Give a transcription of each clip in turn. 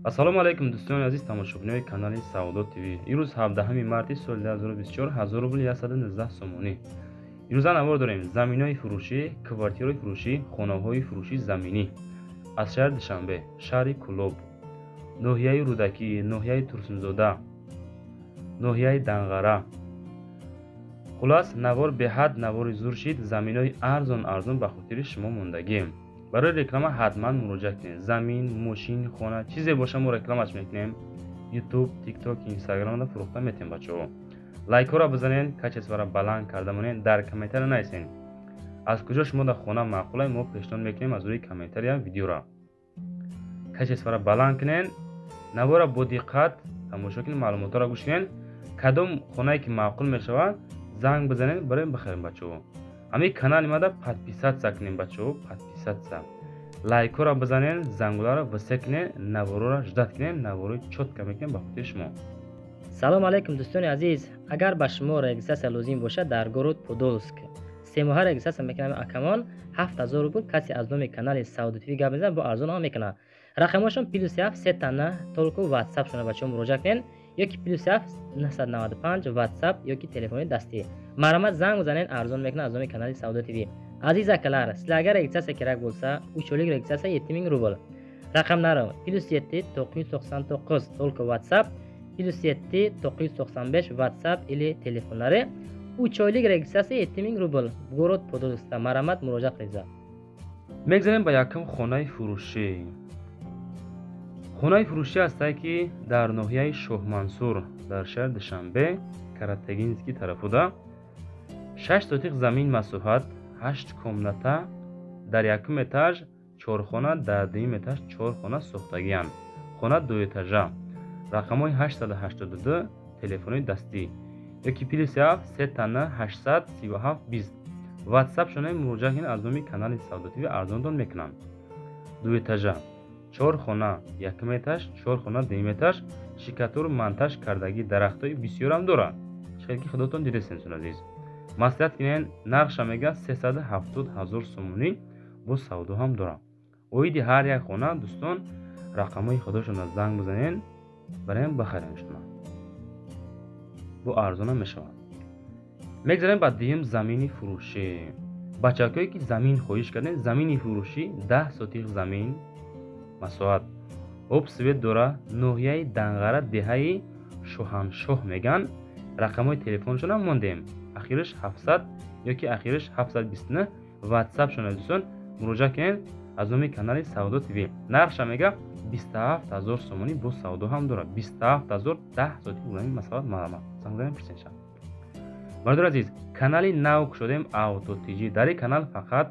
Ассалому алайкум, дӯстони азиз, тамошобинои канали Савдо ТВ. Имрӯз 17 марти соли 2024, 1000 рубл 119 сомонӣ. Имрӯза навор дорем заминои фурӯшӣ, квартираҳои фурӯшӣ, хонаҳои фурӯшӣ заминӣ аз шаҳри Душанбе, шаҳри Кӯлоб, ноҳияи Рӯдакӣ, ноҳияи Турсунзода, ноҳияи Данғара. Хулас, навор беҳад навори зур шид, заминои арзон арзон ба хотири шумо мондагием. Барои реклама ҳатман муроҷиат кунед. Замин, мошин, хона, чизе боша мо рекламаш мекунем. YouTube, TikTok, Instagram-да фурӯхта метем, бачаҳо. Лайкҳоро бизанед, качествора баланд карда монед, дар комментария нависед. Аз куҷо шумо дар хона маъқулай, мо пешниҳод мекунем аз рӯи комментария видеора. Качествора баланд кунед, навора бо диққат тамошо кунед, маълумотҳоро гӯш кунед. Кадом хонае ки маъқул мешавад, занг бизанед, барои бихарем, бачаҳо. Ҳамин канали мада подписаться кунем, бачаҳо, подписаться. Лайкҳоро бизанед, зангуларо васе кунед, наворҳоро ждать кунед, наворои чётко мекунем ба хотири шумо. Салом алейкум, дӯстони азиз. Агар ба шумо регистрация лозим бошад, дар город Подолск 3 моҳа регистрация мекунам, акамон, 7000 рубл. Касе аз номи канали Савдо ТВ гап мезанад, бо арзон ҳам мекунад. Рақамҳошон +7 сетана, только ватсап шона, бачаҳо, муроҷиат кунед, ёки +7 995 ватсап ёки телефони дастӣ. Марҳамат, занг бизанед, арзон мекунад аз номи канали Савдо ТВ. Aziz akalar, sizlarga registratsiya kerak bo'lsa, 3 oylik registratsiya 7000 rubl. Raqamlari +7 999, только WhatsApp, +7 995, WhatsApp или telefonlari. 3 oylik registratsiya 7000 rubl. Город Podolskda, marhamat, murojaat qilinglar. Мегзарем ба якум хонаи фурӯшӣ. Хонаи фурӯшӣ ҳастае, ки дар ноҳияи Шоҳмансур, дар шаҳри Душанбе, Каратегинский тарафуда, 6 сотих замин масоҳат, ҳашт комната, дар якум этаж чор хона, дар дуюм этаж чор хона сохтагианд. Хона дуэтажа. Рақамҳои 882, телефони дастӣ, ёки +7 сетана 837 20, ватсап шонаи муроҷиат кунед. Аз номи канали Савдо ТВ арзонтон мекунанд. Дуэтажа, чор хона якум этаж, чор хона дуюм этаж, штукатур монтаж кардагӣ, дарахтҳои бисёрам дорад, чӣ ки худотон дидестен. Азиз, маслиҳат кунед. Нархша мега 370 000 сомонӣ, бо савдо ҳам дорад. Оиди ҳар як хона, дӯстон, рақамҳои худошонро занг бизанед, бароям бахарем шума, бо арзонам мешавад. Мегзарем ба дуюм замини фурӯшӣ. Бачакҳое ки замин хоҳиш кардем, замини фурӯшӣ, 10 сотих замин масоҳат, об, свет дора, ноҳияи Данғара, деҳаи Шоҳаншоҳ меган. Рақамҳои телефоншонам мондем, ахираш 700 ёки ахираш 729, ватсап шона. Дӯстон, муроҷиат кунед аз номи канали Савдо ТВ. Нархша мега 27 000 сомонӣ, бо савдо ҳам дорад. 27 000, 10 сотих замин масоҳат. Марҳамат, занг занем, пурсенша. Бародари азиз, канали нав кушодем, Авто ТЖ. Дар ин канал фақат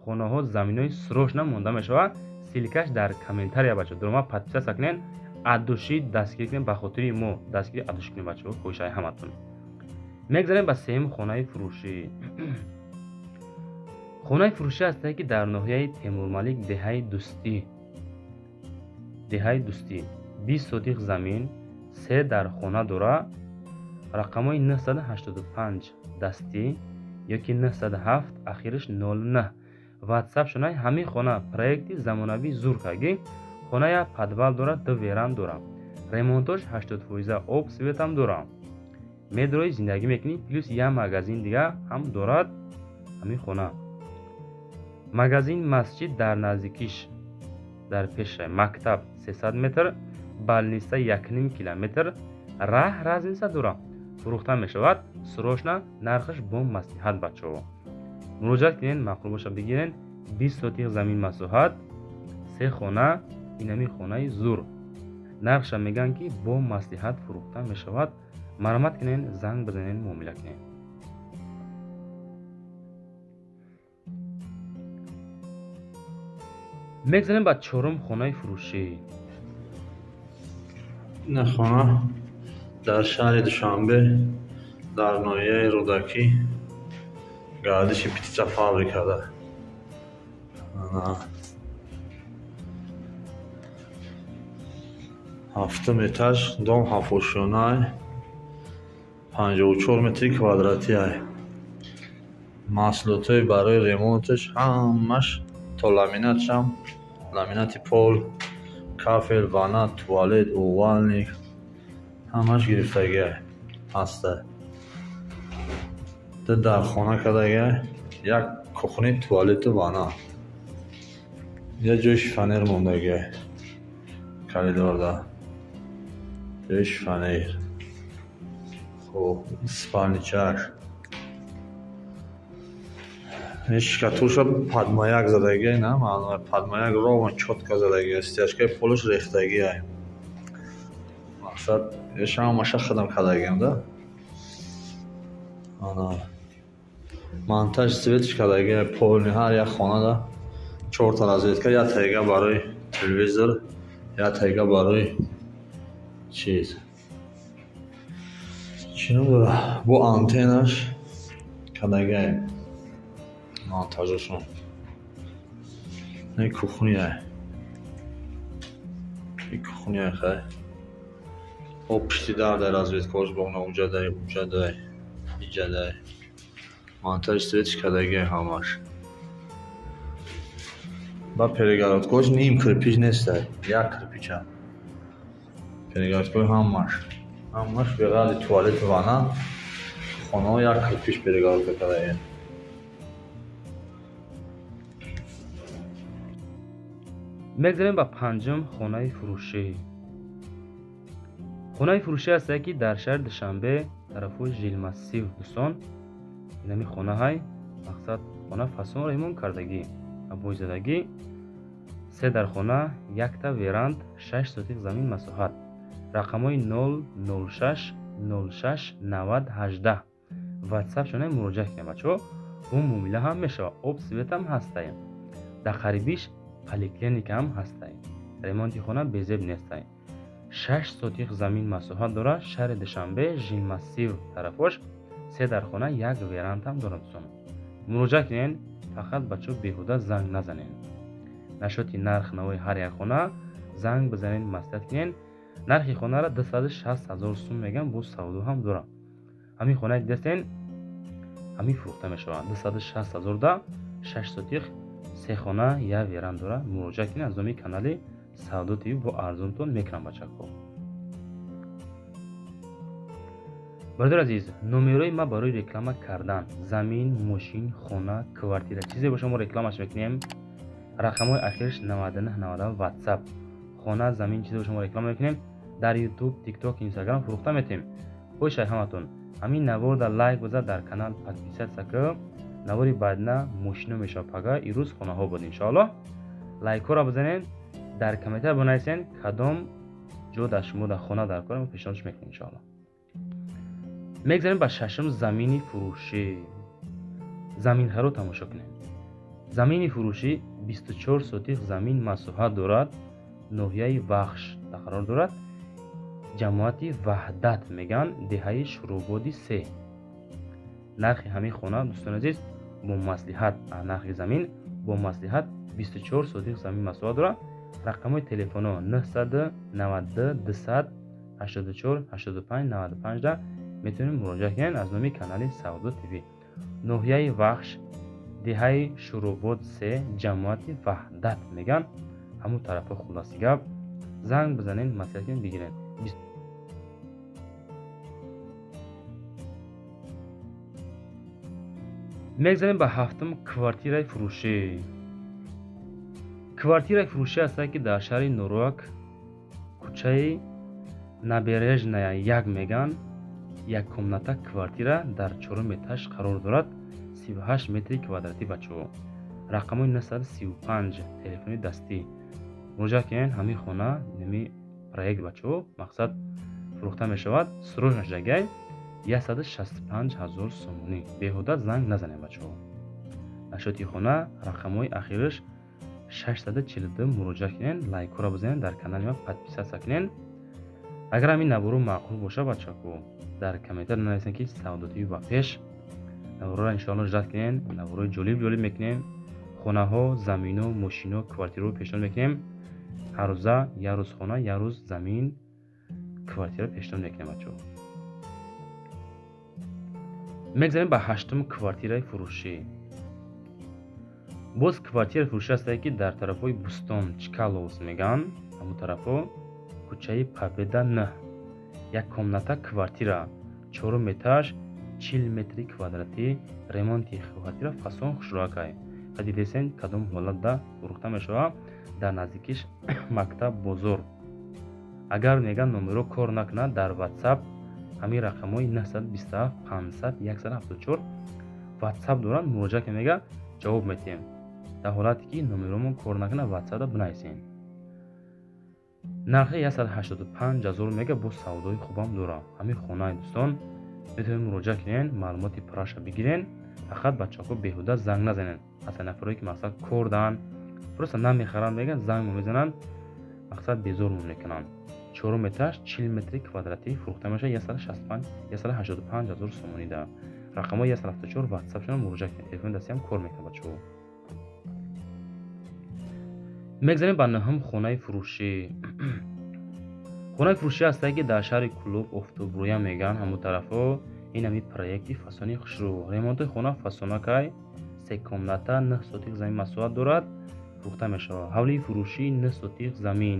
хонаҳо, заминҳои срочно монда мешавад. Ссылкаш дар комментария, бача, дурума подписаться кунед, от души дастгирӣ кунед, ба хотири мо дастгирӣ от души кунед, бачаҳо, хоҳишаи ҳаматон. Мегзарем ба сеюм хонаи фурӯшӣ. Хонаи фурӯшӣ ҳастае, ки дар ноҳияи Темурмалик, деҳаи Дӯстӣ, деҳаи Дӯстӣ, 20 сотих замин, се дар хона дора. Рақамҳои 985 дастӣ ёки 907 ахираш 09, ватсап шунаи. Ҳамин хона проекти замонавии зур кардагӣ. Хона як подвал дорад, ду веранда дорад, ремонтош 80%, об, светам дорад. Медрои зиндагӣ мекунӣ, плюс як магазин дига ҳам дорад ҳамин хона. Магазин, масҷид дар наздикиш, дар пеша мактаб 300 метр, больница 1,5 километр раҳ, разница дорад. Фурӯхта мешавад срочно, нархаш бо маслиҳат. Бачаҳо, муроҷиат кунед, маъқул боша, бигиред. 20 сотих замин масоҳат, се хона, инами хонаи зур. Нархша мегӯянд, ки бо маслиҳат фурӯхта мешавад. Марҳамат кунед, занг бизанед, муомила кунед. Мегзарем ба чорум хонаи фурӯшӣ. Ин хона дар шаҳри Душанбе, дар ноҳияи Рӯдакӣ, гардиши птицефабрикада. Ҳафтум этаж, дом ҳафтошёнаи, 54 метри квадратиай. Маҳсулотҳои барои ремонташ ҳамаш, то ламинатшам, ламинати пол. Кафел, ванна, туалет, умывальник ҳамаш гирифтагиай ҳаста. Ду дархона кардагиай, як кухни, туалету ванна. Як ҷои шифонер мондагиай коридорда. Ҷои шифонер. Хуб, спальничаш. Штукатурша под маяк задагиай, на маълуме, под маяк ровно чётко задагиай, стяжкаи полаш рехтагиай. Мақсад ҳамаша хидм кардагиам да. Ана монтаж светш кардагиай, полный ҳар як хонада чорта розетка, як тайга барои телевизор, як тайга барои чиз. Чӣ ном дора? Бо антеннаш кардагиай монтажашон. Ин кухняй. Ин кухняй хай. Об пишти дар дай розеткаош богна уҷа дай, уҷа дай, иҷа дай. Монтаж светш кардагиай ҳамаш. Ба перегородкаош ним кирпич нестай, як кирпича. Перегородкаои ҳамаш. Ҳамаш беғайри туалету ванна хонаҳо як кирпич перегородка кардагиай. Мегзарем ба панҷум хонаи фурӯшӣ. Хонаи фурӯшӣ ҳастае, ки дар шаҳри Душанбе тарафҳои Жилмассив, дӯстон. Инами хонаҳай, мақсад хона фасон ремонт кардагӣ, обойзадагӣ, се дархона, якта веранд, 6 сотих замин масоҳат. Рақамҳои 0 06 06 90 18. WhatsApp шона муроҷиат кунед бачаҳо, бо муомила ҳам мешавад, об свет ҳам ҳастае. Дар қарибиш поликлиника ҳам ҳастае. Ремонти хона безеб нестае. 6 сотих замин масоҳат дорад, шаҳри Душанбе, Жилмассив тарафош, се дархона, як веранд ҳам дорад дӯстон. Муроҷиат кунед, фақат бачаҳо беҳуда занг назанед. Нашоти нарх навои ҳар як хона занг бизанед, маслиҳат кунед. Нархи хонаро 260 ҳазор сум мегӯям, боз савдо ҳам дорад. Ҳамин хонае дидастен, ҳамин фурӯхта мешавад. 260 ҳазор да 6 сотих, се хона, як веранд дорад. Муроҷиат кунед аз номи канали Савдо ТВ, бо арзонтон мекунам бачако. Бародари азиз, номерои ма барои реклама кардан замин, мошин, хона, квартира, чизе боша мо рекламаш мекунем. Рақамҳои ахираш 99 97 WhatsApp. Хона, замин, чизе боша мо реклама мекунем. Дар YouTube, TikTok, Instagram фурӯхта метем. Хӯшай ҳаматон. Ҳамин навор дар лайк бизад, дар канал подписаться ки. Навори баъдна мошино мешавад пага, ирӯз хонаҳо буд иншоаллоҳ. Лайкҳоро бизанед, дар комментар бинависед кадом ҷо дар шумо дар хона дар кор мо пешниҳодш мекунем иншоаллоҳ. Мегзарем ба шашум замини фурӯшӣ. Заминҳаро тамошо кунем. Замини фурӯшӣ 24 сотих замин масоҳат дорад, ноҳияи Вахш қарор дорад, ҷамоати Ваҳдат мегӯянд, деҳаи Шурободи 3. Нархи ҳамин хона дӯстони азиз бо маслиҳат, нархи замин бо маслиҳат 24 сотих замин масоҳат дорад. Рақамҳои телефонҳо 992 200 84 85 95 да метавонед муроҷиат кунед аз номи канали Савдо ТВ. Ноҳияи Вахш, деҳаи Шуробод 3, ҷамоати Ваҳдат мегӯянд. Ҳамун тарафҳо хулоси гап. Занг бизанед, маслиҳат кунед, бигиред. Мегзарем ба ҳафтум квартираи фурӯшӣ. Квартираи фурӯшӣ ҳастае, ки дар шаҳри Норак, кӯчаи Набережная 1 мегӯянд, як комната квартира дар чорум этаж қарор дорад, 38 метри квадратӣ бачаҳо. Рақамҳои 935 телефони дастӣ. Муроҷиат кунед, ҳамин хона, ҳамин проект бачаҳо, мақсад фурӯхта мешавад, срочно шудагиай 165 ҳазор сомонӣ. Беҳуда занг назанед бачаҳо. Нашоти хона рақамҳои ахираш 642 муроҷиат кунед, лайкҳоро бизанед, дар канали ма подписаться кунед. Агар ҳамин наворо маъқул бошад бачако, дар комментар нанависед ки Савдо ТВ ба пеш. Навороро иншоаллоҳ ждат кунед, наворои ҷолиб ҷолиб мекунем. Хонаҳо, замино, мошино, квартираро пешниҳод мекунем. Ҳар рӯза як рӯз хона, як рӯз замин, квартира пешниҳод мекунем бачаҳо. Мегзарем ба ҳаштум квартираи фурӯшӣ. Боз квартираи фурӯшӣ ҳастае, ки дар тарафҳои Бӯстон, Чкаловс мегӯянд, Ҳамун тарафо кӯчаи Победа 9, як комната квартира, чорум этаж, 40 метри квадратӣ, ремонти квартира фасон, хушрӯакай. Ха, дидесен, кадом ҳолатда фурӯхта мешавад. Дар наздикиш мактаб, бозор. Агар, меган, номеро кор накунад, дар Ватсап ҳамин рақамҳои 927 500 174 Ватсап доранд, муроҷиат ки, мега, ҷавоб метиҳем. Дар ҳолате ки номеромон кор накунад, Ватсапда бинависем. Нархи 185 ҳазор мега, бо савдои хубам дорад ҳамин хонаи. Дӯстон, метавонед муроҷиат кунед, маълумоти пурраша бигирен. Фақат, бачаҳо, беҳуда занг назанед. Ҳастан нафарое ки, мақсад, кор даҳанд, просто намехаранд, меган, зангмо мезананд, мақсад, безормон мекунанд. Чорум этаж, 40 метри квадратӣ, фурӯхта мешавад 185 ҳазор сомонида. Рақамҳои 174 Ватсапшона, муроҷиат кунед. Телефони дастиам кор мекунад, бачаҳо. Мегзарем ба нӯҳум хонаи фурӯшӣ. Хонаи фурӯшӣ ҳастае, ки дар шаҳри Кӯлоб, Офтобрӯя мегӯянд ҳамун тарафҳо. Ин ҳами проекти фасони хушрӯ, ремонтои хона фасонакай, се комната, 9 сотих замин масоҳат дорад, фурӯхта мешавад. Ҳавлии фурӯшӣ, 9 сотих замин,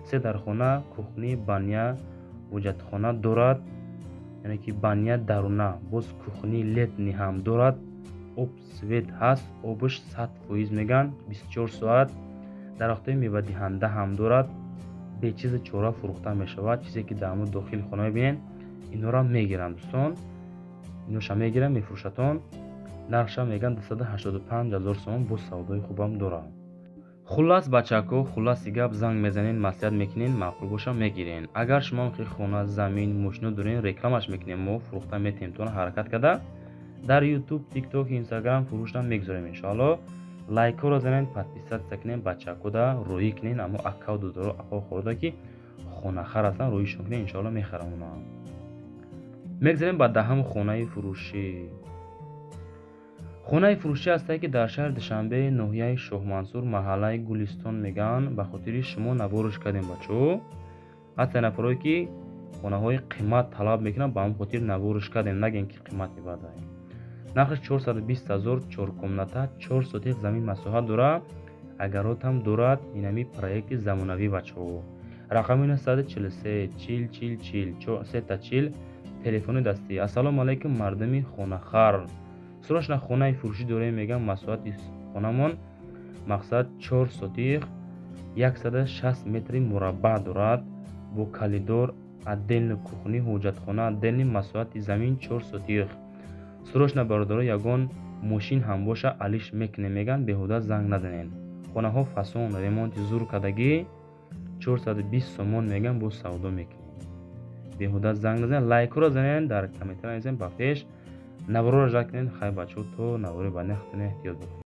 се дархона, кухня, баня, ҳоҷатхона дорад, яъне ки баня даруна, боз кухни летний ҳам дорад. Об, свет ҳаст, обаш 100%, мегӯянд, 24 соат. Дарахтҳои мевадиҳанда ҳам дорад. Бечизу чора фурӯхта мешавад. Чизе ки дар ҳамун дохили хона мебинед, инҳоро мегиранд, дӯстон, иноша мегиранд, мефурӯшатон. Нархша, мегӯянд, 285 ҳазор сомон, боз савдои хубам дорад. Хуллас, бачако, хулласи гап, занг мезанед, маслиҳат мекунед, маъқул боша, мегирен. Агар шумо хе хона, замин, мошино дорен, рекламаш мекунем, мо фурӯхта метиҳем тона. Ҳаракат карда дар Ютуб, Тикток, Инстаграм фурӯшам мегузорем, иншоалло. Лайкҳоро занед, подписаться кунед, бачакода рӯӣ кунед, аммо акав, додаро, апо, хорода, ки хонахар ҳастанд, рӯишон кунед, иншоалло, мехарам оно. Мегзарем ба 10-ум хонаи фурӯшӣ. Хонаи фурӯшӣ ҳастае, ки дар шаҳри Душанбе, ноҳияи Шоҳмансур, маҳаллаи Гулистон мегӯянд. Ба хотири шумо наворш кардем, бачаҳо. Ҳастанд нафарое, ки хонаҳои қимат талаб мекунанд, ба ҳамн хотир наворш кардем, нагем, ки қимат мебардаем. Нархаш 420 ҳазор, чоркомната, 4 сотих замин масоҳат дорад, огород ҳам дорад. Инами проекти замонавӣ, бачаҳо. Рақами 943 40 40 40, сета чил, телефони дастӣ. Ассалому алайкум, мардуми хонахар, срочно хонаи фурӯшӣ дорем, мегӯям. Масоҳати хонамон, мақсад, 4 сотих, 160 метри мураббаъ дорад, бо коридор, отдельно кухня, ҳоҷатхона отдельно, масоҳати замин 4 сотих. Срочно, бародаро, ягон мошин ҳам боша, алиш мекунем, мегӯянд. Беҳуда занг назанед. Хонаҳо фасон, ремонти зур кардагӣ, 420 сомон, мегӯям, боз савдо мекунем. Беҳуда занг назанед, лайкҳоро занед, дар комментария нависед, ба пеш наворро жак кунед. Хай, бачаҳо, то навори баъд, эҳтиёт бошед.